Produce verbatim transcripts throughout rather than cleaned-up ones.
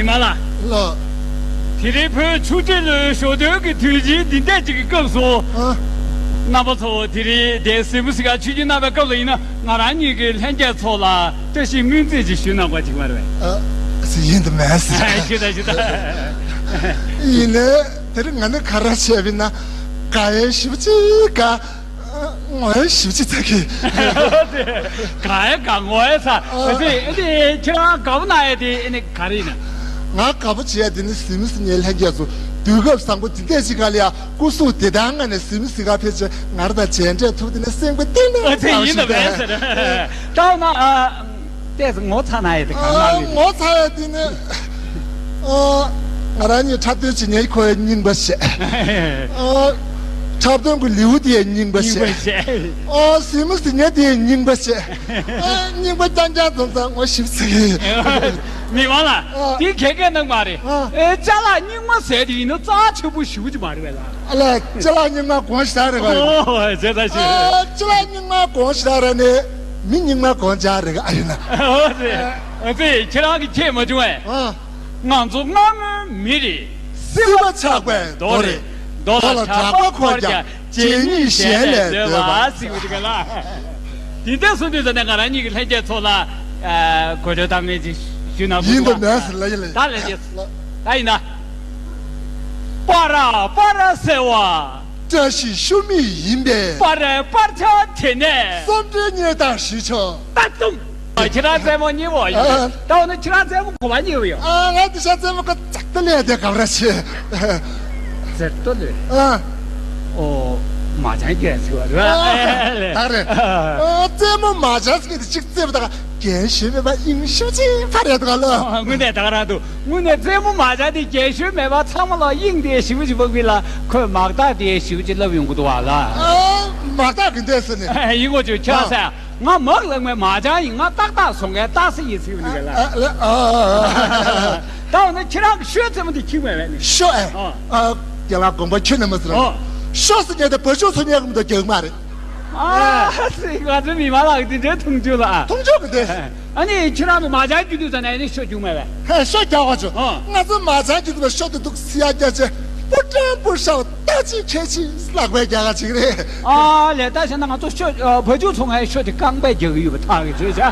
མ་ལགས། ལགས། དེ་རིང་བོད་ཆུ་སྤྲེལ་ལོའི་ཞོ་སྟོན་གྱི་དུས་ཆེན་འདི་འདྲ་ཅིག་གི་སྐབས་སུ། ཨ། རྣམ་པ་ཚོ་དེ་རིང་འདིར་གཟིགས་མོ་གཟིགས་གར་ཆིབས་བསྒྱུར་གནང་བའི་སྐབས་ལ་ཡིན་ན། ང་རང་ཉིད་ཀྱིས་ལྷན་རྒྱས་ཚོ་ལ་བཀྲ་ཤིས་སྨོན་ཚིག་ཅིག་ཞུས་གནང་དགོས་ཅིག་མ་རེད་པས། ཨ། ཡིན་དུ་མེད་ཟེར། ཞུ་དང་ཞུ་དང་། ཡིན་ནའི་དེ་རིང་ང་ནི་ག་རེ་བྱས་པ་ཡིན་ན། དགའ་ཡས་ཞེ་པོ་ཅིག་དགའ། ངོ་ཡས་ཞེ་པོ་ཅིག་ཚ་གི། དགའ་ཡས་དགའ། ངོ་ཡས་ཚ། ཨ། དེ་དེ་ཁྱེད་རང་དགའ་པོ་གནང་ཡས་དེ་ཨ་ནི་ག་རེ་ཡིན་ན། ང་དགའ་པོ་བྱེད་ཡས་དེ་ནི་གཟིགས་མོ་གཟིགས་མཁན་ལྷན་རྒྱས་ཚོ་དུས་སྐབས་བཟང་པོ་འདི་འདྲ་ཅིག་ག་ལ་ཡ། སྐུ་གཟུགས་བདེ་ཐང་ངང་ནས་གཟིགས་མོ་གཟིགས་གར་ཕེབས་བྱས་ང་རང་དང་མཇལ་འཕྲད་ཐུབ། དེ་ནི་སེམས་པ་གཏིང་ནས་ཨ་ཙི་ཡིན་དང་མེད་ཟེར། ད་ན་ཨ། ཏོག་ཙམ་ངོ་ཚ་ན་ཡ་དེ་གང་ཨ། ལ་ཡོད། ངོ་ཚ་ཡ་དེ་ནི། ཨ། ང་རང་གཉིས་འཁྲབ་སྟོན་བྱེད་མཁན་ཁོའི་རྙིང་པ་བྱས། ཨ། འཁྲབ་སྟོན་གྱི་ལེའུ་དེའི་རྙིང་པ་བྱས། རྙིང་པ་བྱས། ཨ། གཟིགས་མོ་གཟིགས་མཁན་དེའི་རྙིང་པ་བྱས། ཨ། རྙིང་པ་རྐྱང་རྐྱང་འཛོམས་ཙང་ངོ་ཞེ་པོ་ཚ་གི། མི་མང་ལགས། ཨ། དེ་ག་གེ་གནང་མ་རེད། ཨ། ཨེ། ཅ་ལག་རྙིང་མ་ཟེར་དེ་ཡིན་ན་རྩ་ཆེན་པོ་ཞེ་པོ་ཅིག་མ་རེད་པས་ལགས། ཨ་ལས། ཅ་ལག་རྙིང་མ་གོང་ཞེ་དྲག་རེད་པ། ཨོ། བྱས་ཙང་ཞུ། ཨ། ཅ་ལག་རྙིང་མ་གོང་ཞེ་དྲག་རེད་ནི་མི་རྙིང་མ་གོང་ཆག་རེད་ག་ཨ་ཡིན་ན། ཨོ་ཙི། ཨོ་ཙི། ཁྱེད་རང་གིས་མཁྱེན་མ་བྱུང་ངས། ཨ། ང་ཚོ་སྔ་མོའི་མི་རིགས་སྲིད་པ་ཆགས་པའི་རྡོ་རེད། རྡོ་ལ་གྲགས་པ་འཁོར་ཀྱང་རྗེས་ཉིད་གཞན་ལས་འདོད་པ་ཟེར་བ་དེ་ག་ལ། དེ་འདྲ་སོང་དུས་ཙ་ནས་ང་རང་ཉིད་ཀྱི་ལྷན་རྒྱས་ཚོ་ལ་གོ་བརྡ་བཏང་མཁན་ཅིག་ཞུས་ན་ཡིན་དང་མེད་ཟེར་ལ་ཡིན་ལ། ད་ལྷན་རྒྱས་ད་ཡིན་ན། པ་ར་པ་ར་ཟེར་བ། བཀྲ་ཤིས་ཤུལ་མེད་ཡིན་པས། པ་རའི་པར་ཆ་དེ་ནས། བསམ་གྲུབ་གཉེར་སྟངས་ཞུས་ཆོག་ད་དུང་། ཁྱེད་རང་རྩེད་མོ་གཉིས་པོ་ཡིན། ཨ། ད་འོ་ན་ཁྱེད་རང་རྩེད་མོ་གོ་བ་གཉིས་པོ་ཡོད། ཨ། ང་འདི་ཤ་རྩེད་མོ་ག་ཙག་ཏུ་ལས་དེ་ག་ར་ཆེ། ཙག་ཏུ་ལས། ཨ། ཨོ། མ་ཅང་རྒྱལ་ཟེར་བ་རེད། ཨ། ད་རེད། ཨ། རྩེད་མོ་མ་ཅང་ཟེར་གི་དེ་གཅིག་རྩེད་པ་ད་ག་རྒྱན་ཞུས་མེད་པ་དབྱིངས་ཞུ་ཅིག་ཕ་རེད་ད་ག་ལ། དངོས་གནས་ད་ག་རང་འདུག་དངོས་གནས་རྩེད་མོ་མ་བྱས་ཏེ་རྒྱན་ཞུ་མེད་པ་ཚང་མ་ལ་དབྱིངས་དེ་ཞིབ་ཞིབ་ཕབ་གི་ལ་ཁོས་མག་ཐག་དེ་ཞིབ་ཅིག་ལབ་ཡོང་གི་འདུག་བ་ལ། ཨ། མག་ཐག་གི་འདས་ཟེར་ནས། ཡིན་གོ་ཅུ་ཁྱ་ཟེར། ང་མག་ལག་མའི་མ་བྱང་ཡིན། ང་ཏག་ཏག་སོང་གས་ཏག་སེ་ཡིན་ཟེར་གི་འདུག་གས་ལ། ཨ། ད་འོ་ན་ཁྱེད་རང་གི་ཤོ་རྩེད་མོ་དེ་ཁྱི་མེད་བས་ནི། ཤོ་ཨེ། ཨ། རྒན་ལགས་དགོངས་པ་ཁྱོད་ནས་མ་ཟེར། ཨ། ཤོ་ཟེར་མཁན་དེ་བ་ཕྱུགས་ཚོ་མཉམ་དུ་རྒྱག་མ་རེད། ཨ་ཙི། ང་ཚོའི་མི་མང་ལགས་འདི་འདྲའི་མཐོང་ཆུང་ལ། མཐོང་ཆུང་གི་འདི། ཨ་ནི་ཁྱེད་རང་ཚོ་མ་བྱང་རྒྱུ་དུས་ཙ་ནས་ནི་ཤོ་རྒྱུག་མེད་པས། ཧེ། ཤོ་རྒྱག་ག་ཆུ། ཨ། ང་ཚོ་མ་བྱང་རྒྱུ་དུས་ཤོ་དེ་འདུག་སི་ཡ་རྒྱ་ཆེ། པུ་ཀྲང་པུ་ཤའོ་ཏ་ཅི་ཁེ་ཆི་ལག་པས་རྒྱག་ག་ཅིག་རེད། ཨ་ལས། ད་བྱས་ན་ང་ཚོ་ཤོ་བ་ཕྱུགས་ཚོ་ངའི་ཤོ་དེ་རྐང་པས་རྒྱག་གི་ཡོད་པ་ཐག་གི་ཆོད་བྱ།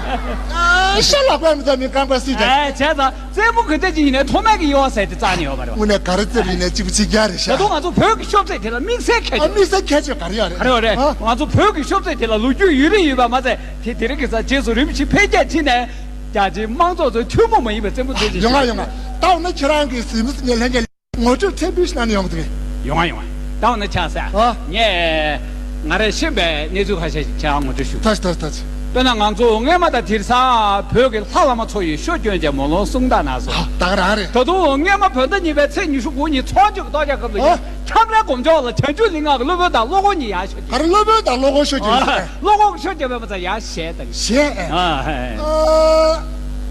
ཨ། ཤོ་ལག་པས་མི་ཚ་མི་རྐང་པས་སུས་རྒྱག་ཨ། བྱས་ཙང་། རྩེད་མོ་གི་ལྟ་ཅི་ཡིན་ནའི་ཐོག་མའི་གི་ཡོ་བ་ཟེར་དེ་རྩ་ནས་ཡོད་མ་རེད་བ། དངོས་གནས་ག་རེ་རྩེད་པ་ཡིན་ནའི་གཅིག་པུ་གཅིག་རྐྱང་རེད་ཤག་ད་དུང་ང་ཚོ་བོད་ཀྱི་ཤོབ་རྩེད་དེ་ལ་དམིགས་བསལ་ཁྱད་ཆོས། དམིགས་བསལ་ཁྱད་ཆོས་ག་རེ་ཡོད་རེད། ག་རེ་ཡོད་རེད། ཨ། ང་ཚོ་བོད་ཀྱི་ཤོབ་རྩེད་དེ་ལ་ལོ་རྒྱུས་ཡུན་རིང་ཡོད་པ་མ་ཟད་དེ་དེ་རིང་གི་ས་རྗེས་སུ་རིམ་བཞིན་འཕེལ་རྒྱས་ཕྱིན་ནས་རྒྱ་ཆེའི་དམངས་གཙོ་ཚོས་ཐུན་མོང་མ་ཡིན་པའི་རྩེད་མོ་རྩེད་ཅིག་ཡོང་ང་ཡོང་ང་། ད་འོ་ན་ཁྱེད་རང་གི་གཟིགས་མོ་གཟིགས་མཁན་ལྷན་རྒྱས། ངོ་སྤྲོད་ཕྲན་བུ་ཞིག་གནང་ན་ཡོང་གི་འདུག་གས། ཡོང་ང་ཡོང་ང་། ད་འོ་ན་ཆ་ས། ཨ། ངས་ང་རས་ཤེས་པའི་གནས་ཚུལ་ཁ་ཤས་ཤིག་ཁྱེད་རང་ངོ་སྤྲོད་ཞུ། ཐག་ཐག་ཐག་ཆེ། དཔེར་ན་ང་ཚོ་སྔས་མ་དང་དེང་སང་བོད་ཀྱི་ལྷ་བླ་མ་ཚོ་ཡིས་ཤོ་གྱོན་བྱས་མོ་ལོང་གསུང་སྟངས་ནང་སོ། ད་ག་རང་རེད། ད་དུང་སྔས་མ་བོད་ཟླ་གཉིས་པའི་ཚེས་ཉི་ཤུ་དགུ་ཉིན་ཚོགས་ཆོས་ཀྱི་གཏོར་རྒྱག་སྐབས་ལ་ཡིན། ཨ། ཁྱམས་རའི་སྒོམ་ཆོག་ལ་བྱང་ཆུབ་གླིང་ང་གི་སློབ་དཔོན་དང་སློབ་དཔོན་གཉིས་ཡར་ཤོ་གྱོན། ག་རེ། སློབ་དཔོན་དང་སློབ་དཔོན་ཤོ་གྱོན། ཨ། སློབ་དཔོན་གྱིས་ཤོ་གྱོན་པའི་མ་ཚད་ཡར་གཞས་དང་། གཞས་ཨེ། ཨ། ཨ།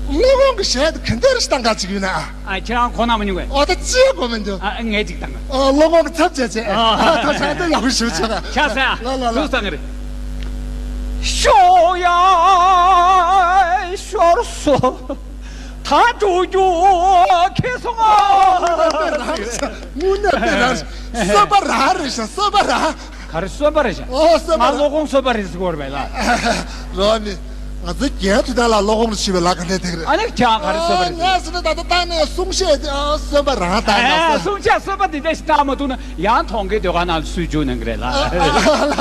སློབ་དཔོན་གྱིས་གཞས་དེ་ག་འདྲ་ཞིག་བཏང་ག་ཅིག་ཡོད་ན་ཨ། ཨ། ཁྱེད་རང་གོ་ན་མ་མྱོང་གས། ཨོ། ད་ཅི་གོ་མི་འདུག་ཨ། ངས་ཅིག་བཏང་ག་ཨ། སློབ་དཔོན་གྱིས་ཚབ་བྱས་བྱས། ཨ། ད་ཆང་དེ་ཡག་པོ་ཞུ་ཆོག་ག་ཆ་ས། ལ་ལ་ལ། ཐུགས་སང་རེད། ཤོ་ཡ་ཤོར་སོ། ད་འགྲོ་རྒྱུ་ཁེལ་སོང་ཨ། དངོས་གནས་དཔེ་རང་། དངོས་གནས་དཔེ་རང་། གསོན་པ་རང་རེད་ཤག་གསོན་པ་རང་། ག་རེ་གསོན་པ་རེད་ཤག་ཨོ། གསོན་པ་ང་རང་། སློབ་དཔོན་གསོན་པ་རེད་ཟེར་གོ་རེད་པས་ལ། རོ་ནི། ང་ཚོ་རྒན་དུས་ད་ལ་སློབ་དཔོན་ལ་ཞུས་པའི་ལ་ག་འདྲ་དེ་རེད། ཨ་ནི་ཁྱེད་ག་རེ་གསོན་པ་རེད། ཨ། ངས་ཟེར་ན་ད་ལྟ་ད་ནས་གསུང་བཤད་དེ། ཨ། གསོན་པ་རང་ད་ཡིན་ན། ཨ། གསུང་བཤད་གསོན་པ་འདི་འདྲ་ཞིག་བཏང་མ་ཐུབ་ན་ཡང་མཐོང་གི་སྡོད་ག་ནང་ལ་སུས་འཇུག་གནང་གི་རེད་ལ། ཨ། ཨ།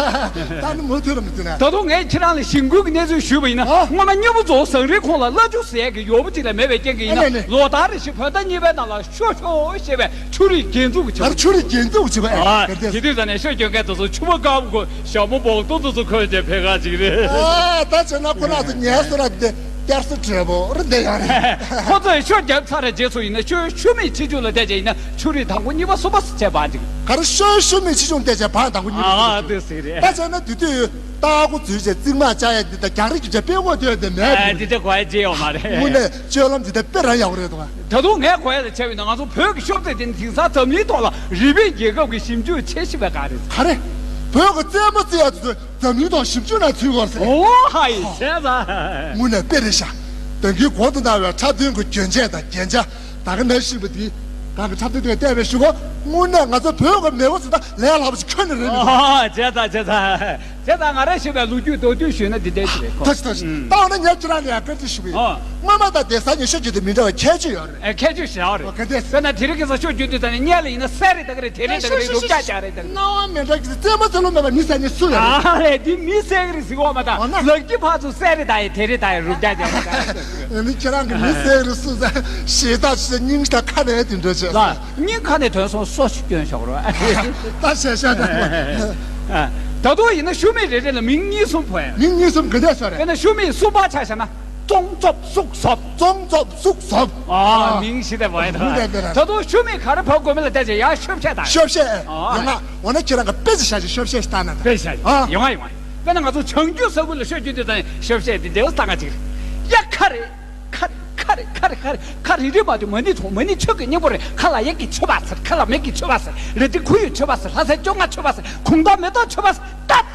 ད་ནི་མུ་མཐུད་ལ་མི་མཐུད་ན། ད་དུང་ངས་ཁྱེད་རང་ལ་གཞེན་སྐུལ་གྱི་གནས་ཚུལ་ཞུས་པ་ཡིན་ན། ཨ། སྔོན་མ་སྨྱོ་བུ་ཚོ་ཟངས་རིའི་ཁོངས་ལ་གླ་ཆུ་ཟ་ཡས་ཀྱི་ཡོ་བུ་ཅིག་ལས་མེད་པའི་རྐྱེན་གྱིས་ཡིན་ན། ཨ་ནི་ནི། ལོ་ལྟར་རེ་བཞིན་བོད་ཟླ་གཉིས་པའི་ནང་ལ་ཤོ་ཤོ་ཞེས་པའི་ཆུ་རིས་རྒྱན་འཛུགས་ཀྱི་བྱེད། ཨ། ཆུ་རིས་རྒྱན་འཛུགས་ཀྱི་བྱེད་པ། ཨ། དེ་དུས་ཙ་ནས་ཤོ་གྱོན་མཁན་དེ་ཚོ་ཆུ་མོ་དཀར་པོ་གོན། ཞྭ་མོ་སྦོག་ཏོ་དེ་ཚོ་གོན་བྱས་ཕེབས་ཁ་ཅིག་རེད། ཨ། ད་བྱས་ན་ཁོ་རང་ཚོ་ངལ་གསོ་ར་དེ་བསྐྱར་གསོ་བྲལ་པོ་རེད་འདི་ཡང་རེད། ཁོ་ཚོས་ཤོ་བརྒྱབ་ཚར་བའི་རྗེས་སུ་ཡིན་ན་ཤོ་ཤུ་མིག་ཆེ་ཆུང་ལ་བལྟས་བྱས་ཡིན་ན་ཆུ་རིས་དང་པོ་གཉིས་པ་གསུམ་པ་ཟེར་བྱས་བར་འགྲིག་ག་རེ། ཤོ་ཤུ་མིག་ཆེ་ཆུང་བལྟས་བྱས་བར་དང་པོ་གཉིས་པ། ཨ། དེ་ཟིག་རེད། ད་བྱས་ན་དེ་དུས་ལྟ་སྒོ་འཛུལ་བྱས་རྩིག་མ་བཅག་ཡ་འདི་དང་རྒྱང་རིང་གི་བྱས་དཔེ་འོ་དེ་དེ་མེད། ཨ། དེ་འདྲ་གོ་ཡ་ཅི་ཡོད་མ་རེད། དངོས་གནས་སྤྱོད་ལམ་འདི་དང་དཔེ་རང་ཡག་པོ་རེད་འདུག་ད་དུང་ངས་གོ་ཡ་ལ་བྱས་པ་ཡིན་ན་ང་ཚོ་བོད་ཀྱི་ཤོ་རྩེད་དེ་ནི་དེང་སང་འཛམ་གླིང་ཐོག་ལ་རི་པིན་རྒྱལ་ཁབ་ཀྱིས་ཞིབ་འཇུག་བྱེད་བཞིན་པའི་སྒང་རེད། ག་རེ། བོད་ཀྱི་རྩེད་མོ་རྩེ་ཡ་དེ་ཚོ་འཛམ་གླིང་ཐོག་ཞིབ་འཇུག་ནང་ཚུད་ཡོད་ཟེར། ཨོ་ཧ་ཡི་བྱས་ཙང་། དངོས་གནས་དཔེ་རེད་ཤག་དོན་གྱི་གོང་དུ་གནང་བའི་འཁྲབ་སྟོན་གྱི་གྱོན་ཆས་དང་རྒྱན་ཆ། ད་ག་ནང་བཞིན་པ་དེ། གང་གི་འཁྲབ་སྟོན་དེ་བལྟས་པའི་གཞུག་གུ་དངོས་གནས་ང་ཚོ་བོད་ཀྱི་མེས་པོ་ཚོ་ད་ལས་སླ་པོ་ཞིག་ཁྱོན་ནས་རེད་མི་འདུག་ཨོ་བྱས་ཙང་བྱས་ཙང་། བྱས་ཙང་ང་རང་ཞུས་པའི་ལོ་རྒྱུས་མདོར་བསྡུས་ཞུས་ན་འདི་འདྲ་ཞིག་རེད་ཁོ། ཐོས་ཤིག་ཐོས་ཤིག་ད་འོ་ན་ངས་ཁྱེད་རང་ལ་ཡང་བཀའ་འདྲི་ཞུ་གི་ཡོད། ཨོ། སྔོན་མ་དང་དེང་སང་གཉིས་ཤོད་རྒྱུ་དེ་མི་འདྲ་བ་ཁྱད་ཆོས་ཡོད་རེད། ཨེ་ཁྱད་ཆོས་ཞེ་དྲག་རེད། ཨོ་ག་འདྲས། དཔེར་ན་དེ་རིང་ཁ་སང་ཤོད་རྒྱུ་དེ་ད་ནི་སྔོན་ལ་ཡིན་ན་གསེར་རེད་ད་ག་རེད། དེ་རེད་ད་ག་རེད། རུབ་རྒྱག་རྒྱག་རེད་ད། སྣང་བ་མི་འདྲ་གི་རྩེད་མོ་རྩེ་ལོ་མེད་པ་མི་ཟེར་ནི་སུ་ཡོད་རེད། ཨ་ལས་འདི་མི་ཟེར་གི་རེད་ཟེར་གོ་མ་ད། འོ་ན། ལག་གི་ཕར་ཚུར་གསེར་རེད་ད་ཡི་དེ་རེད་ད་ཡི་རུབ་རྒྱག་རྒྱག་རེད་ད་ཡི། ཨ་ནི་ཁྱེད་རང་གི་མི་ཟེར་གི་རེད་སུ་ཟེར་ཞེ་ད་ཞེ་སྙིང་ད་ཁ་ནས་དེ་འདྲ་བྱས། ལ། སྙིང་ཁ་ནས་ཐོན་སོང་སོ་ཞིག་སྐྱོན་ཤོག་རོགས། ད་བཤད་བཤད་ད། ད་དུང་ཡིན་ན་ཤུ་མིག་རེ་རེ་ལ་མིང་གཉིས་གསུམ་བོ་ཡ། མིང་གཉིས་གསུམ་ག་འདྲས་བཟོ་རེད། དཔེར་ན་ཤུ་མིག་གསུམ་པ་ཆ་བཞག་ན་ཙོང་ཙོབ་སུག་སོབ། ཙོང་ཙོབ་སུག་སོབ། ཨ། ཨ། མིང་ཞིག་དེ་བོ་ཡ་ད། མིང་དེ་དེ་རེད། ད་དུང་ཤུ་མིག་ག་རེ་བབ་དགོས་མིན་ལ་བལྟས་ཅེ་ཡ་ཤོབ་ཤད་ད། ཤོབ་ཤད། ཨ། ཡོང་ང་འོ་ན་ཁྱེད་རང་གི་དཔེ་ཅིག་བཞག་ཅིག་ཤོབ་ཤད་ཞིག་བཏང་ན་ད། དཔེ་བཞག་ཨ། ཡོང་ང་ཡོང་ང་། དཔེར་ན་ང་ཚོ་བྱང་རྒྱུད་ས་ཁུལ་ལ་ཤོད་རྒྱུ་དེ་ད་ཤོབ་ཤད་དེ་དེ་བོ་ལྟ་ག་ཅིག་རེད། ཡ་ཁ་རེད། ཁ་རེ་ཁ་རེ་ཁ་རེ་ཁ་རེ་ཁ་རེ་རི་རི་མ་དུ་མ་ནི་ཐོང་མ་ནི་ཆོས་ཀྱི་སྙིང་པོ་རེད། ཁ་ལ་ཡ་གི་མཆོད་པ་ཟེར། ཁ་ལ་མེ་གི་མཆོད་པ་ཟེར། རི་དི་ཁུ་ཡུ་མཆོད་པ་ཟེར། ལྷ་སའི་བཅོ་ལྔ་མཆོད་པ་ཟེར། གུང་ཐང་མེ་ཏོག་མཆོད་པ་ཟེར། ཏབ་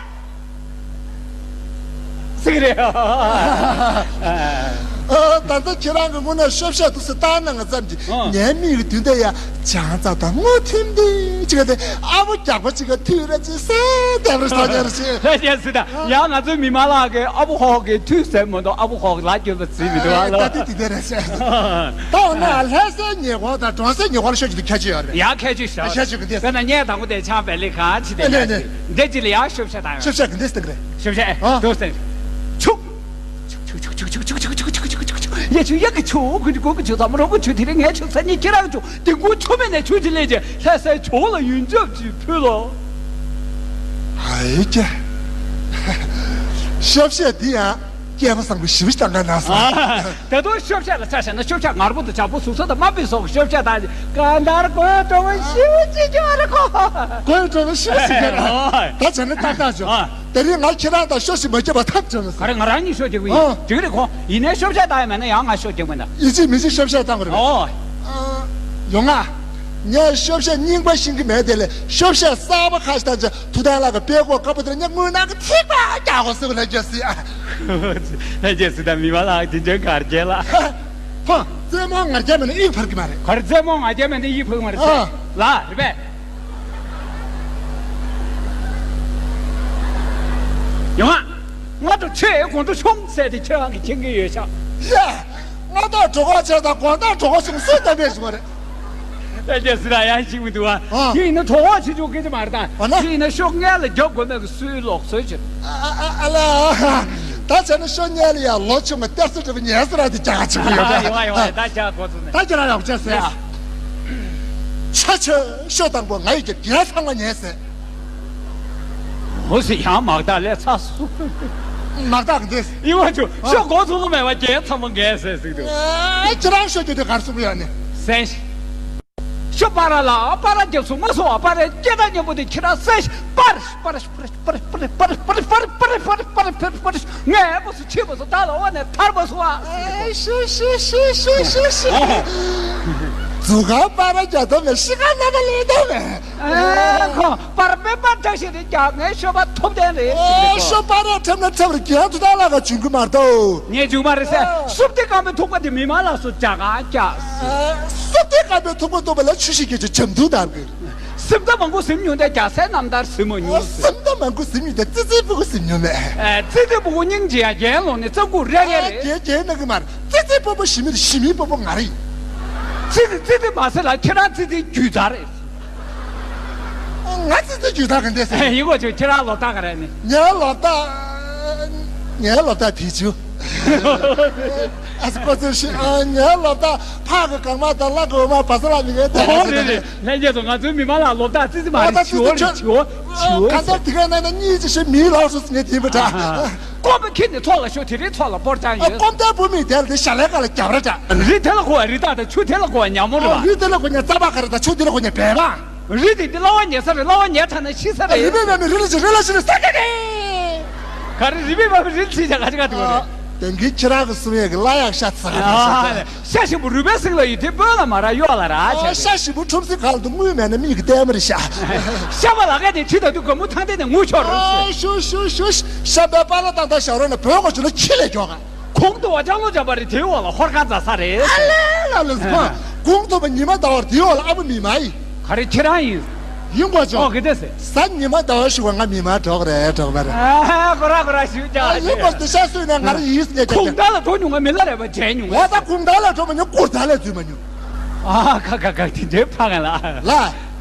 ཟེར་གི་རེད། ཨ། ད་ལྟ་ཁྱེད་རང་གི་དངོས་གནས་ཤོབ་ཤད་འདུག་སེ་བཏང་གནང་བ་ཙམ་གྱིས། ཨ། ངའི་མིག་གི་མདུན་དེ་ཡ་བྱང་རྩྭ་དང་སྔོ་ཐིམ་ཐིམ་ཅིག་དེ་ཨ་བོ་རྒྱགས་པ་ཅིག་ག་མཐུད་ར་ཅིག་སེ་བསྡད་པར་སོང་ཡ་ར་ཅིག་ལྷ་རྒྱལ་སྲིད་ད། ཡང་ང་ཚོའི་མི་མང་ལག་གི་ཨ་བོ་ཧོག་གི་མཐུད་ཟེར་མ་གཏོགས་ཨ་བོ་ཧོག་ལ་རྒྱུ་ལ་བརྩིས་མི་འདུག་ཨ་ལོ། ད་དེ་དེ་འདྲ་རེད་ཤག་ད་འོ་ན་ལྷ་སའི་ཉེ་འཁོར་དང་གྲོང་གསེབ་ཉེ་འཁོར་ལ་ཤོད་རྒྱུ་དེ་ཁྱད་ཆོས་ཡོད་རེད། ཡང་ཁྱད་ཆོས་ཤོད། ཁྱད་ཆོས་གི་འདི། དཔེར་ན་ངས་དང་པོ་དེ་ཆང་བལ་ལི་གང་ཆི་དེ་ནས་ནས་འདི་ཅི་ལ་ཡང་ཤོབ་ཤད་བཏང་ཡོད། ཤོབ་ཤད་གི་འདི་སྟེང་རེད། ཤོབ་ཤད་ཨ། འདུག་སེ། ཆུ། ཆུ་ཆུ་ཆུ་ཆུ་ཆུ་ཆུ་ཆུ་ཆུ་ཆུ་ཆུ་ཆུ་ཆུ་ཆུ། ཡ་ཆུ་ཡ་གི་ཆུ་གི་ཆུ་གི་ཆུ་ཚ་མ་རོ་གི་ཆུ་དེ་རིང་ངའི་ཆུ་ས་ཉི་ཁྱེད་རང་ཆུ་དེ་མགོ་ཆུ་མེད་ནས་ཆུ་ཅི་ལས་ཀྱི་ལྷ་སའི་ཆུ་ལ་ཡུན་ཆབ་ཅིག་ཕུལ་ལོ། ཧའི་ཀྱ། ཤོབ་ཤད་འདི་ཡང་སྐལ་བ་བཟང་པོ་ཞིབ་ཞིབ་བཏང་ག་ན་ས། ད་དུང་ཤོབ་ཤད་ལ་ཆ་བཞག་ན་ཤོབ་ཤད་ངར་པོ་དང་ཇག་པོ་ཟུག་ས་དང་དམའ་བའི་སོགས་ཤོབ་ཤད་དང་གང་ལྟར་གོས་དྲོ་བོ་ཞིབ་ཅིག་ཀྱང་རེ་གོ། གོས་དྲོ་བོ་ཞིབ་ཅིག་ཀྱང་རེ་གོ། ད་བྱས་ན་ཏག་ཏག་བྱུང་། དེ་རིང་ང་ཁྱེད་རང་དང་ཤོ་ཞིག་མ་བརྒྱབ་པ་ཐབས་བྱུང་ལ། ག་རེ་ང་རང་གཉིས་ཤོ་རྒྱག་གི་ཡིན། ཨ། འགྲིག་རེད་ཁོ། ཡིན་ནའི་ཤོབ་ཤད་བཏང་ཡ་མེད་ན་ཡང་ང་ཤོ་རྒྱག་མེད་ན། ཡིན་གཅིག་མིན་གཅིག་ཤོབ་ཤད་བཏང་དགོས་རེད། ཨོ། ཨ། ཡོང་ང་། ངས་ཤོབ་ཤད་རྙིང་པ་ཤེས་ཀྱི་མེད་དེ་ལས་ཤོབ་ཤད་གསར་པ་ཁ་ཤས་བཏང་རྗེས་ཐུབ་བསྟན་ལགས་ཀྱི་དཔེ་ཁོག་དཀར་པོ་དེར་ངས་དངུལ་ནང་གི་ཐིགས་པ་རྒྱག་དགོས་ཟེར་བ་ལས་རྒྱལ་སྲིད་ཨ། ལས་རྒྱལ་སྲིད་དང་མི་མང་ལགས་དེ་འདྲའི་གར་རྒྱལ་ལ། ཧ། རྩེད་མོ་ང་རྒྱལ་མེད་ན་ཡིད་ཕར་གི་མ་རེད། ག་རེ་རྩེད་མོ་ང་རྒྱལ་མེད་ན་ཡིད་ཕར་གི་མ་རེད་ཨ། ཟེར། ལ་རེད་པས། ཡོང་ང་། སྔ་དྲོ་ཆེ་དགོང་དྲོ་ཆུང་ཟེར་ཏེ་ཁྱེད་རང་གིས་མཁྱེན་གྱི་ཡོད་ཤག་ཡ། སྔ་དྲོ་གྲོད་ཁོག་ཆེ་དང་དགོང་དྲོ་གྲོད་ཁོག་ཆུང་སུས་གཏན་འབེབས་བྱེད་པ་རེད། ལས་རྒྱལ་སྲིད་ལ་ཡང་ཞིག་མི་འདུག་ཨ། ཨ། དེ་ཡིན་ན་གྲོད་ཁོག་ཆེ་ཆུང་སྐད་ཆ་མ་རེད་ད། འོ་ན། དེ་ཡིན་ན་ཤོ་ལྔ་ལ་རྒྱག་དགོས་མེད་ཀྱི་སུའི་ལོག་སྲོལ་ཅིག་ཨ་ཨ་ཨ་ལ། ད་བྱས་ན་ཤོ་ལྔ་ལ་ཡང་ལོ་ཆུང་བ་གཏེར་སྲིད་གྲུབ་ཉལ་སྲིད་ར་དེ་རྒྱག་ཆེན་པོ་ཡོད་ཨ། ཡོང་ཨ་ཡོང་ཨ། ད་རྒྱག་དགོས་ཚུལ་ནས། ད་ཁྱེད་རང་ཡག་ཆ་ཟེར་ཨ། ཆ་ཆོས་ཤོ་དང་པོ་ང་ཡི་གི་རྒྱལ་ཚང་མ་ཉལ་ཟེར། འོ་ཟེར་ཡང་མག་ཐག་ལས་ཚ་སོང་། མག་ཐག་འདི། ཡིན་པ་ཆུ་ཤོ་མགོ་ཚོ་ལོ་མེད་པ་རྒྱལ་ཚང་མ་འགས་ཟེར་ཟིག་འདུག་ཨེ་ཁྱེད་རང་ཤོ་རྒྱུ་དེ་གར་སོང་ཡོད་ནི། སེང་། ཤོ་པ་ར་ལ་པ་ར་རྒྱབ་སོང་མ་སོང་བ་པ་རའི་སྐད་གྲགས་སྙན་པོ་དེ་ཁྱེད་རང་སེང་ཤི་པར་པར་པར་པར་པར་པར་པར་པར་པར་པར་པར་པར་པར་ངས་པོ་སུ་ཆེ་པོ་སུ་ད་ལ་བ་ནས་ཐར་པ་སུ་བ། ཤུ་ཤུ་ཤུ་ཤུ་ཤུ་ཤུ། ཛུ་ག་པ་ར་རྒྱ་དོ་མེ་ཤི་ཀ་ན་ད་ལེ་དོ་མེ། ཨེ་ཁོ་པར་པེ་པར་ཏྲ་ཤི་རེ་རྒྱ་ངའི་ཤོ་པ་ཐོབ་ལྡན་རེད། ཨེ་ཤོ་པ་ར་ཁྲེམ་ན་ཁྲེམ་རེ་རྒྱ་དུ་ད་ལ་ག་བྱུང་གི་མ་རེད་དོ། ངས་བྱུང་མ་རེད་ཟེར། སུབ་ཏེ་རྐང་པའི་ཐུག་པ་དེ་མི་མང་ལ་སུ་རྒྱ་གང་རྒྱ། སུབ་ཏེ་རྐང་པའི་ཐུག་པ་ཐུག་པ་ལ་ཆུ་ཤི་རྒྱ་ཆུ་འཇམ་དུ་དར་གི། སེམས་ད་མང་པོ་སེམས་ཉུང་དེ་རྒྱ་སེ་རྣམ་ཐར་སེམས་མ་ཉུང་ཟེར། སེམས་ད་མང་པོ་སེམས་ཉུང་དེ་ཙི་ཙི་ཕྲུ་གུ་སེམས་ཉུང་མེད། ཨ། ཙི་ཙི་ཕྲུ་གུ་སྙིང་རྗེ་ཡང་རྒྱན་ལོང་ནས་རྩ་འགུག་རེ་རེ་རེད། རྒྱན་རྒྱན་ན་གི་མར་ཙི་ཙི་ཕྲུ་གུ་ཞི་མི་རེད། ཞི་མི་ཕྲུ་གུ་ང་རེད། ཙི་ཙི་ཙི་ཙི་མ་ཟེར་ལ་ཁྱེད་རང་ཙི་ཙི་རྒྱུད་ད་རེད། ང་ཙི་ཙི་རྒྱུད་ད་ག་འདས་ཟེར། ཡིན་གོ་ཆོད་ཁྱེད་རང་ལོ་ད་ག་རེད་ནི། ངའི་ལོ་ད། ངའི་ལོ་ད་བེད་སྤྱོད། ཨ་སི་ཀོ་ཙི་ཤི་ཨ་ངའི་ལོ་ད་ཕག་གི་གང་མ་དང་ལ་གི་འོ་མ་བ་ས་ལ་མི་ངའི་ད་ཨོ་རེད་རེད། ལྷན་རྒྱས་ཚོ་ང་ཚོའི་མི་མང་ལ་ལོ་ད་ཙི་ཙི་མ་རེད། ཨ་ད་ཙི་ཙི་བྱིའུ་རེད་བྱིའུ་བྱིའུ། གང་ལྟར་དེ་ག་ན་ན་གཉིས་ཅི་ཤི་མིའི་ལག་སོ་ངས་དེ་མི་དྲ། ཀོམ་པ་ཁྱེར་ནས་ཚོགས་ལ་ཤོག་དེ་རིང་ཚོགས་ལ་སྤོར་ཅང་ཡོད། ཀོམ་ལྟར་བུ་མི་དེར་དེ་ཞྭ་ལའི་ཁ་ལ་རྒྱབ་ར་དྲ། རི་དེ་ལ་གོ་བ་རི་དྭགས་དང་ཆུ་དེ་ལ་གོ་བ་ཉ་མོ་རེད་བ། རི་དེ་ལ་གོ་ཉ་རྩ་བ་ཁ་ར་དང་ཆུ་དེ་ལ་གོ་ཉ་བལ་བ། རི་དེ་འདི་གླ་བ་ཉལ་ས་རེད། གླ་བ་ཉལ་ཐ་ན་ཤི་ས་རེད། རི་པའི་བབ་མི་རི་ལ་ཅི་རི་ལ་ཤི་ལ་ས་ཀ་ཀེ། ག་རེ་རི་པའི་བབ་མི་རི་ལ་ཅི་ཅག་ག་ཅི་ག་དུ་རེད། དེང་གི་ཁྱེད་རང་གི་གསུང་ཡས་ཀྱི་གླ་ཡག་ཤ་ཚ་ག་ཤ་ཞིམ་པོ་རུས་པའི་སིང་ལ་ཡོད་དེ་སྤོས་ལ་མ་ར་གཡོག་ལ་ར་ཆ། ཤ་ཞིམ་པོ་ཁྲོམ་སྲི་གང་དུ་དངུལ་མེད་ན་མིག་གི་ལྟད་མོ་རེད་ཤ། ཤ་བ་ལ་ཀ་དེ་ཁྲི་ད་དུ་ག་མུ་ཐང་དེ་ནས་ངུ་ཆོག་རུ། ཤུ་ཤུ་ཤུ་ཤ་བའི་པ་ལ་ཏང་ཏང་ཞག་རོ་ན་བོད་གོ་ཆུ་ལ་ཁྱི་ལས་མགྱོགས་ག། གོང་དུ་བ་ལྕང་ལོ་འཇམ་པ་རེད། དེའི་འོག་ལ་ཧོར་ཁ་འཛའ་ས་རེད། ཨ་ལེ་ལ་ལ་ཟ། དགུང་ཐོག་པ་ཉི་མ་ཟླ་བར་དེའི་འོག་ལ་ཨ་མ་མི་མ་ཡིན། ག་རེ་ཁྱེད་རང་ཡིན། ཡིན་དགོས་ཨོ་ཆོག་གི་དེ་ཟེར། གཟའ་ཉི་མ་ཟླ་བ་ཞུ་བ་ང་མི་མ་གྲོགས་རེད་གྲོགས་པ་རེད། ཨ་ཁོ་ར་ཁོ་ར་ཞུ་ཨ་ཅག་ཡིན་དགོས་དེ་ཤ་སུས་ནས་ང་ར་ཡིན་ཟེར་ཀྱག་ཀྱག་གུང་ཐང་ལ་འགྲོ་མྱོང་ང་མི་ལ་རས་པ་མཇལ་མྱོང་ང་། འོ་ད་གུང་ཐང་ལ་འགྲོ་མ་མྱོང་གུར་ཐང་ལ་འཛུལ་མ་མྱོང་། ཨ་ཁ་ཁ་ཁ་དེ་འདྲའི་ཕ་ང་ལ། ལ།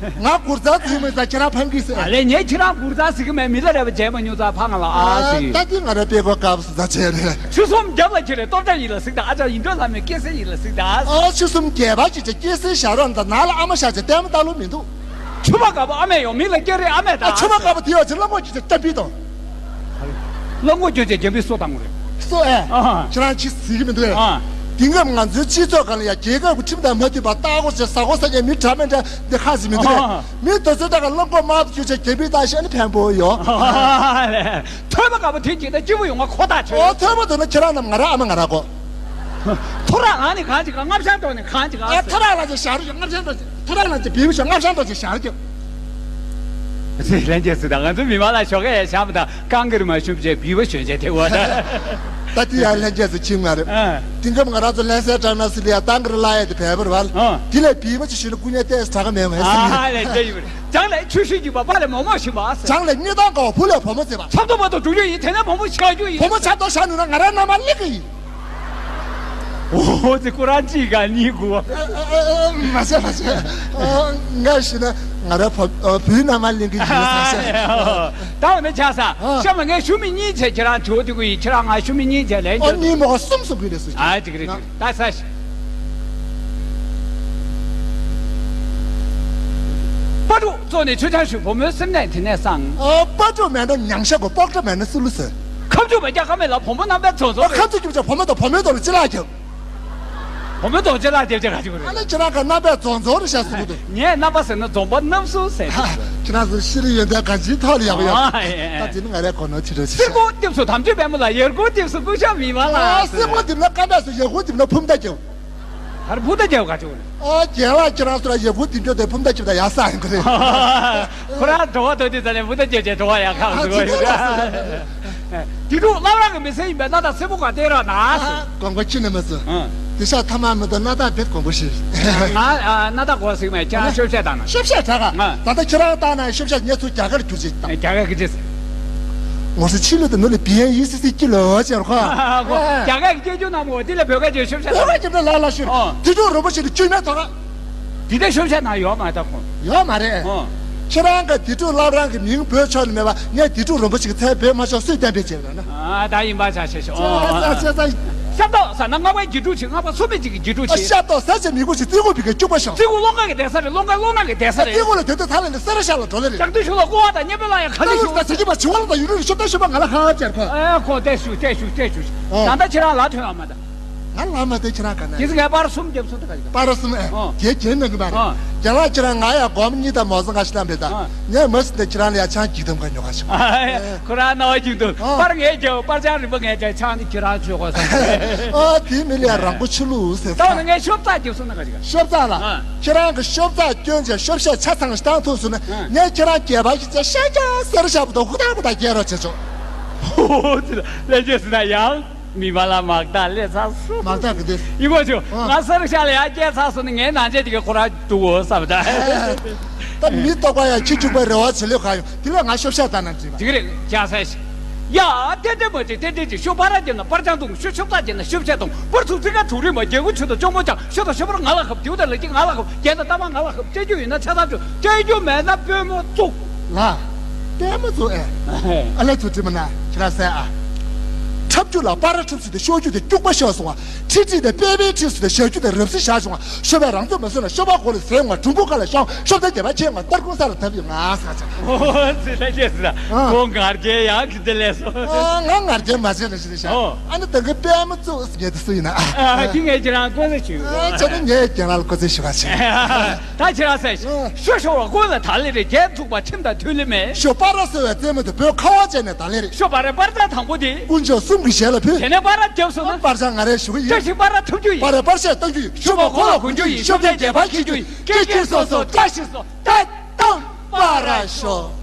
ང་གུར་ཐང་འཛུལ་མ་ཟ་ཁྱེད་རང་ཕམ་གི་ཟེར། ཨ་ལས་ངས་ཁྱེད་རང་གུར་ཐང་ཟེར་གི་མེད་མི་ལ་རས་པ་མཇལ་མ་མྱོང་ཙང་ཕ་ང་ལ་ཨ་ཟེར། ད་དེ་ང་ར་དཔེ་གོ་སྐབས་སུ་ད་བྱས་རེད། ཆུ་གསུམ་རྒྱབ་ལ་ཁྱེར་རེ་སྟོབས་ཆེན་ཡིན་ལ་གཟིགས་ད་ཨ་ཅག་ཡིན་འགྲོ་ལ་མེད་སྐྱེ་སྲིད་ཡིན་ལ་གཟིགས་ད། ཨ་ཆུ་གསུམ་རྒྱས་པ་ཅིག་ཅིག་སྐྱེ་སྲིད་བཞག་རོགས་ད་ནང་ལ་ཨ་མ་བཞག་ཅིག་ལྟད་མོ་ལྟ་ལུགས་མི་འདུག་ཆུ་མ་དཀར་པོ་ཨ་མས་ཡོང་མི་ལ་སྐྱེ་རེ་ཨ་མས་ད། ཨ་ཆུ་མ་དཀར་པོ་དེ་ཡོད་ཅིག་གླང་གོག་ཅིག་ཅིག་སྐྱབས་པི་དང་། གླང་གོག་ཅོ་ཅེ་རྒྱ་མི་སོ་དང་རེད། སོ་ཨེ། ཨ་ཁྱེད་རང་ཅི་ཟེར་གི་མི་འདུག་ཨེ། ཨ་དེང་སྐབས་ང་ཚོའི་སྤྱི་ཚོགས་སྒང་ལ་ཡ་རྒྱལ་ཁབ་ཀྱི་ཁྲིམས་དང་མ་མཐུན་པ་ལྟ་སྐོར་བྱེད་ས་གོ་ས་ཉལ་མི་དྲག་མི་འདྲ་འདི་ཁ་ཟིག་མི་འདུག་ཨེ། ཨ་མི་དེ་ཚོའི་ད་ག་གླང་གོག་དམར་པོ་ཅོ་ཅེ་རྒྱ་མི་ལྟ་ཤེས་ནི་ཕན་པོ་ཡོད། ཨ་ལས། ཐོས་པ་དཀར་པོ་དེ་གྱིས་ད་སྐྱིད་པོ་ཡོང་ང་ཁོ་ཐག་ཆོད། ཨོ་ཐོས་པ་དེ་ན་ཁྱེད་རང་རྣམས་ང་ར་ཨ་མ་ང་ར་གོ་ཐོ་རངས་ལངས་ནས་གང་བྱེད་ག་སྔ་ཕྱག་འགྲོ་ནས་གང་བྱེད་ག་ཨ་ཐོ་རངས་ལངས་ཀྱི་ཞག་རེ་ཞག་སྔ་ཕྱག་འགྲོ་ཅིག་ཐོ་རངས་ལངས་ཀྱི་བི་མི་ཞག་སྔ་ཕྱག་འགྲོ་ཅིག་ཞག་རེ་ཀྱང་། ལྷན་རྒྱས་སུ་དང་ང་ཚོ་མི་མང་ལ་ཞོགས་ཀས་ཡ་ཤམ་དང་རྐང་གིར་མ་ཞུམ་བྱས་བི་བ་ཞོན་བྱས་དེ་བ་དང་། ད་དེ་ཡང་ལྷན་རྒྱས་སུ་ཁྱིམ་ང་རེད། ཨ་དེང་སྐབས་ང་རང་ཚོ་ལྷ་སའི་ཊར་ནལ་སི་ལ་ཡ་ཏང་གིར་ལ་ཡ་དེ་བས་པར་བ་ལ། ཨ་དེ་ལས་བི་བ་ཅིག་ཞུས་ན་སྐུ་ཉལ་ཏེས་དྲག་ག་མེད་མ་ཨ་ཟིན། ལས་འདྲ་ཡིན་པ་རེད། བྱང་ལས་ཆུ་ཤུལ་གྱི་བ་པ་ལས་མོག་མོག་ཞིམ་པ་ཟེར། བྱང་ལས་སྙེ་ཐང་ག་བ་བུ་ལས་བུ་མོ་ཟེར་བ། ཆབ་ཏོ་བ་ཏོ་འགྲོ་རྒྱུ་ཡིན་དེ་ནས་བུ་མོ་ཆགས་རྒྱུ་ཡིན། བུ་མོ་ཆགས་ཏོ་བཞག་ནུས་ན་ང་རང་མནའ་མ་སླེབས་གི་ཡིན། ཨོ་ཙི་ཁོ་རང་གཅིག་ག་གཉིས་དགུ། མ་བྱས་མ་བྱས། ང་ཤི་ན་ང་ར་བུ་བུའི་མནའ་མ་ལེན་གི་ཡིན་ས་ཤ། ད་འོ་ན་ཆ་ས་ཤ་མ་ངས་ཞུ་མི་གཉིས་བྱས་ཁྱེད་རང་ཇོ་དེ་གུ་ཡིན་ཁྱེད་རང་ང་ཞུ་མི་གཉིས་བྱས་ལན་ཨོ་གཉིས་མོ་གསུམ་གསུམ་གི་རེད་སུ། ཨ་ཅིག་རེད་ཅིག་རེད་ད་ས་ཤ། པ་ཕྲུག་ཚོ་ནས་ཆུ་ཆང་ཞུ་བུ་མོའི་སེམས་ནད་དེ་ནས་སངས། ཨོ་པ་ཕྲུག་མེད་ན་མྱང་ཤ་གོ་པོག་ཁྲ་མེད་ན་སུ་ལུ་ཟེར། ཁ་མཆུ་མ་རྒྱག་ཁ་མེད་ལ་བུ་མོ་རྣམ་པའི་ཚོ་ཚོ། ཨོ་ཁ་མཆུ་རྒྱུག་ཆ་བུ་མོ་དང་བུ་མོའི་ཐོག་ལ་ཅི་ལག་རྒྱབ། བུ་མོའི་ཐོག་ཅི་ལག་རྒྱབ་ཅེ་ག་ཅིག་རེད། ཨ་ལེ་ཁྱེད་རང་ག་རྣམ་པའི་རྫོང་རྫོང་རེ་བཞག་སུ་གི་འདུག་ངས་རྣམ་པ་ཟེར་ན་རྫོང་པ་རྣམ་གསུམ་ཟེར་གི་འདུག་ཁྱེད་རང་ཚོ་ཤི་རི་ཡོན་ཏན་གང་ཅིའི་ཐོག་ལ་ཡག་པོ་ཡོད། ཨ་ཡེ། ད་དེ་ནི་ང་རའི་གོ་ནོར་ཕྱི་དྲོ་ཕྱི་གསེར་སྐུ་ལྟེབ་སུ་དམ་ཆོས་པད་མོ་ལ་ཡར་སྐུ་ལྟེབ་སུ་སྐུ་ཞབས་མི་མ་ལ་ཨ་སེམས་པ་འདི་ན་ཀ་འདྲ་སུ་ཡར་སྐུ་འདི་ན་ཕུམ་ད་རྒྱབ། ཧར་བུ་ད་རྒྱབ་ག་ཅུ་རེད། ཨ་རྒྱལ་བ་ཁྱེད་རང་ཚོ་ལ་ཡར་སྐུ་འདི་འཇོག་དེ་ཕུམ་ད་རྒྱབ་ད་ཡ་ས་ཡིན་གི་རེད། ཁོ་རང་འགྲོ་བ་དོ་དེ་ཙ་ནས་བུ་ད་རྒྱབ་རྒྱབ་འགྲོ་བ་ཡ་ཁག་ཟིག་གོ་ཡོད། དེ་འདྲ་སོ། དེ་འདྲ་བླ་བྲང་གི་མི་སེར་ཡིན་པས་སྣ་ཐག་སེར་པོ་ག་བལྟས་ར་ན། དགོངས་པ་ཁྱི་ནས་མ་ཟོ། ཨང་། དེ་ཤ་ཐ་མ་མི་འདུག་སྣ་ཐག་བེད་དགོངས་པ་ཞིག་ང་ཨ་སྣ་ཐག་གོ་ཟིག་མེད་ཅང་ཤོབ་ཤ་བཏང་ན། ཤོབ་ཤ་དྲག་ག་ང་། ད་ལྟ་ཁྱེད་རང་བཏང་ན་ཤོབ་ཤ་ཉེ་ཚུ་རྒྱ་གར་བསྒྱུར་ཅིག་བཏང་། རྒྱ་གར་གི་ཅི། ངོ་སོ་ཕྱི་ལོ་དང་ནུ་ལི་བི་ཡན་ཡི་སི་སི་ཀི་ལོ་ཅེར་ཁོ། ཨ་ཁོ། རྒྱ་གར་གི་སྐད་ཆ་ནང་མོ་དེ་ལ་བོད་སྐད་ཆ་ཤོབ་ཤ་བོད་སྐད་ཆ་ལ་ལ་ཤོད། ཨོ། དེ་ཚོ་རོ་པོ་ཞིག་ཏུ་བཅོས་མེད་ཐོག་ག་དེ་འདྲ་ཤོབ་ཤ་ན་ཡོད་མ་ད་ཁོ། ཡོད་མ་རེད། ཨོ། ཁྱེད་རང་གི་དེ་ཕྲུག་བླ་བྲང་གི་མིང་བོད་ཕྱོགས་ནས་མེད་པ་ངས་དེ་ཕྲུག་རིན་པོ་ཆེ་གི་མཚན་བོད་མ་ཤོར་སུས་གཏན་འབེབས་བྱས་པ་ན། ཨ་ད་ཡིན་པ་ཆ་ཤེས་ཤོག་ཨོ། ཤ་སྟག་ཟ་ན་ལྔ་པའི་རྒྱུ་དྲུག་ཆེ་ལྔ་པ་སུ་མེད་ཅིག་གི་རྒྱུ་དྲུག་ཆེ། ཤ་སྟག་ཟ་བྱེད་མི་དགོས་ཤིག་རྩིས་འགོ་བི་གའི་སྐྱུག་པ་ཤོག་རྩིས་འགོ་ཀློང་ཀ་གི་བསྡད་ས་རེད་ཀློང་ཀ་ཀློང་ནག་གི་བསྡད་ས་རེད། རྩིས་འགོ་ལ་དེ་དུས་ཐ་ལ་ནི་སེ་ར་ཤ་ལ་འགྲོ་ལེ་རེད། ལྕགས་དུས་ཤོག་ལ་ཀོ་བ་དང་མཉམ་པའི་ལ་ཡང་ཁ་ལེ་ཤོག་ད་ཟ་གི་མ་བྱི་བ་ལ་ད་ཡུ་རུ་ནི་ཤོབ་ད་ཤོབ་པ་ང་ལ་ཧ་ཅར་ཁོ། ཨ་ཁོ་བལྟས་ཤུགས་བལྟས་ཤུགས་བལྟས་ཤུགས། ད་ལྟ་ཁྱེད་རང་ལ་ཐོན་ཨ་མ་ད། ང་ལ་མ་དེ་ཁྱེད་རང་ག་ན། དེ་ཚོ་ངས་པར་གསུམ་རྒྱབ་སོང་ད་ག་ཡིན། པར་གསུམ་ཨེ། ཨོ། རྒྱལ་རྒྱལ་ནང་གི་མ་རེད། ཨོ། རྒྱལ་བ་ཁྱེད་རང་ང་ཡ་སྒོམ་གཉིས་དང་མོ་ཟང་ག་ཤི་ལམ་རེད་ད། ཨོ། ངས་མ་སི་ནས་ཁྱེད་རང་ལ་ཡ་ཆང་གཅིག་དམ་ག་ཉོ་ག་ཤོག་ཨ་ཁོ་རང་རྣ་བ་གཅིག་འདུག་ཨོ། པར་ངས་རྒྱབ་པར་ཆང་རིན་པོ་ངས་རྒྱབ་ཆང་ནི་ཁྱེད་རང་མཆོད་གོ་ས། ཨོ་དེ་མི་ལ་ཡ་རང་པོ་ཆུ་ལུག་ཟེར་ད་ས། ངས་ཤོབ་ཙག་རྒྱབ་སོང་ན་ག་ཅིག་ཤོབ་ཙག་ལ། ཨ། ཁྱེད་རང་གི་ཤོབ་ཙག་སྐྱོན་བྱས་ཤོབ་ཤ་ཆ་ཚང་ཞིག་བཏང་ཐུབ་སོང་ན། ཨ། ངས་ཁྱེད་རང་རྒྱལ་བ་ཞིག་བྱས་ཤ་རྒྱ་སེར་ཤ་བུ་དང་ཧུ་དང་བུ་དང་རྒྱལ་རོགས་བྱེད་ཆོག་ཨོ་ཙི་ལ་ལས་བྱས་ཟིན་ན་ཡང་། མི་མ་ལ་མག་ཐག་ལས་ཚར་སོང་། མག་ཐག་གི་འདི། ཡིན་གོ་ཆུ། ཨ། ང་སེར་ཤ་ལ་ཡ་སྐྱེས་ཚར་སོང་ནི་ངའི་ནང་ཆེན་དེ་གི་ཁོ་ར་འདུག་གོ་བསམ་ད། ད་མི་རྟོག་པ་ཡ་ཁྱི་རྒྱུག་པའི་རེ་བ་བྱེད་ལོས་ག་ཡོང་དེ་ལས་ང་ཤོབ་ཤ་ལྟ་ན་འགྲིག་པ། འགྲིག་རེད་ཅག་ས་ཤི། ཡ་ཏན་ཏན་མ་འགྲིག་ཏན་ཏན་གྱི་ཤོབ་པ་ར་རྒྱབ་ན་པར་ཅང་འདུག་ཤོབ་ཤོབ་ད་རྒྱབ་ན་ཤོབ་ཤ་དང་པར་ཚུགས་ཚིག་ཁ་དྲུག་རིང་མ་རྒྱལ་ཁུ་ཆུ་དང་ཅོང་པོ་ཅང་ཤོ་དང་ཤོ་པར་ང་ལ་ཁབ་དེའུ་དང་ལ་ཅི་ང་ལ་ཁབ་རྒྱལ་དང་ལྟ་མ་ང་ལ་ཁབ་སྤྲད་རྒྱུ་ཡིན་ན་ཆ་ཚང་ཆུ་སྤྲད་རྒྱུ་མེད་ན་པོས་མོ་བཙུགས། ལ། ལྟད་མོ་ཚོ་ཨེ། ཨ་ལས་ཚོ་དྲི་མ་ན་ཁྱེད་རང་ཟེར་ཨ། འཁྲབ་རྒྱུ་ལ་པ་ར་འཁྲབ་སུ་དེ་ཤོར་རྒྱུ་དེ་སྐྱུག་པ་ཤོར་སོང་བ། ཁྲི་ཁྲི་དེ་པེ་པེ་ཁྲི་སུ་དེ་བཞག་རྒྱུ་དེ་རབ་སི་བཞག་བྱུང་བ། ཤོར་བའི་རང་ཚོད་མ་སོན་ན་ཤོར་བ་གོ་ལ་ཟེར་ང་གྲུང་པོ་ཁ་ལ་ཤོང་ཤོར་དེ་རྒྱབ་པ་ཁྱེད་ང་སྟར་ཁུང་ས་ལ་ཐབ་ཡོད་ང་ས་ཆ། ཨོ་ཙི་ལྷ་རྒྱལ་ཟེར་ཨ། ཁོང་ངར་རྒྱལ་ཡང་གི་དེ་ལས་སོ། ཨ་ང་ངར་རྒྱལ་མ་བྱེད་ལ་ཞི་ལ་ཤ། ཨོ། ཨ་ནི་དེང་གི་པེ་མ་ཙུ་ངེ་དེ་སུ་ཡིན་ན་ཨ། ཨ་ཁྱི་ངས་ཁྱེད་རང་ཀོ་ལ་ཞུ། ཨ་ཆ་ནི་ངས་རྒྱལ་ལ་ཀོ་ཙི་ཞུ་ག་ཆེ། ད་ཁྱེད་རང་ཟེར། ཤོ་ཤོ་བ་ཀུན་ལ་ད་ལེ་རེ་རྒྱལ་ཚུགས་པ་ཁྲིམས་དང་མཐུན་ལེ་མེད། ཤོ་པ་ར་སོ་བའི་རྩེད་མོ་དེ་བོད་ཁ་བ་ཅན་ནས་ད་ལེ་རེ། ཤོ་པ་རེ་པར་ཙ་དང་པོ་དེ། དཀོན་མཆོག་གསུམ་གྱི་ཞལ་ལ་ཕུལ། དེ་ནས་པར་ར་རྒྱབ་སོང་ན། པར་ཙ་ང་རེ་ཞུ་གི་ཡིན། བཀྲ་ཤིས་པར་ར་ཐུབ་རྒྱུ་ཡིན། པར་རེ་པར་ཤ་བཏང་རྒྱུ་ཡིན། ཤོ་པ་ཁོ་ལ་གོན་རྒྱུ་ཡིན། ཤོ་པའི་རྒྱལ་ཕ་འཁྱེར་རྒྱུ་ཡིན། སྐད་ཅིག་སོ་སོ་བཀྲ་ཤིས་སོ་ཏད་དང་པར་ར་ཤོ།